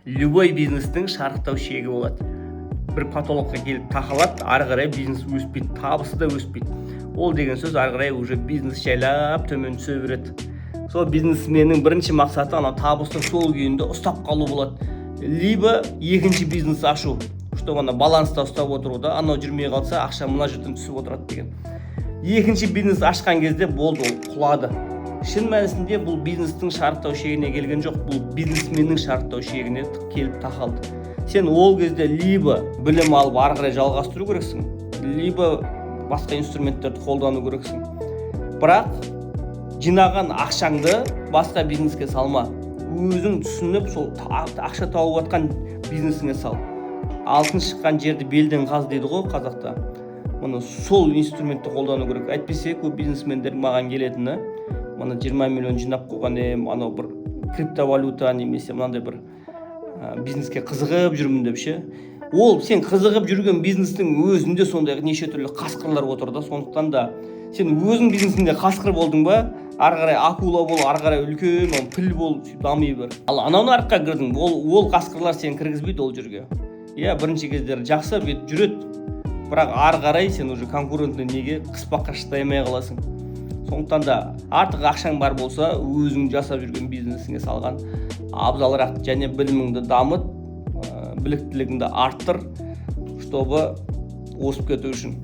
Любой бизнестің шарықтау шегі болады, бір потолокқа келіп тақалады. Ары қарай бизнес өспейді, табысы да өспейді. Ол деген сөз, ары қарай уже бизнес жайлап төмен түсе береді. Сол бизнесменнің бірінші мақсаты анау табысты сол күйінде ұстап қалу болады либо екінші бизнес ашу, чтобы ана баланста ұстап отыру да, анау жүрмей қалса, ақша мына жерден түсіп отырады деген. Екінші бизнес ашқан кезде болды, ол құлады. Шын мәнісінде бұл бизнестің шарықтау шегіне келген жоқ, бұл бизнесменнің шарықтау шегіне келіп тақалды. Сен ол кезде либо білім алып, ары қарай жалғастыру керексің, либо басқа инструменттерді қолдану керексің. Бірақ жинаған ақшаңды басқа бизнеске салма, өзің түсініп, сол ақша тауып жатқан бизнесіңе сал. «Алтын шыққан жерді белден қаз» дейді ғой қазақта. Мұны, сол инструментті қолдану керек. Әйтпесе көп бизнесмендер маған келетіні: «Мына 20 миллион жинап қойған едім, анау бір криптовалюта немесе мынандай бір бизнеске қызығып жүрмін» деп ше. Ол сен қызығып жүрген бизнестің өзінде сондай неше түрлі қасқырлар отыр да. Сондықтан да сен өзің бизнесіңде қасқыр болдың ба, ары қарай акула бол, ары қарай үлкен ол піл бол, сөйтіп дами бер. Ал анау нарыққа кірдің, ол қасқырлар сені кіргізбейді ол жерге. Иә, бірінші кездері жақсы бүйтіп жүреді, бірақ ары қарай сен уже конкурентный неге, қыспаққа шыдай алмай қаласың. Сондықтан да артық ақшаң бар болса, өзің жасап жүрген бизнесіңе салған абзалырақ. Және біліміңді дамыт, біліктілігіңді арттыр, чтобы озып кету үшін.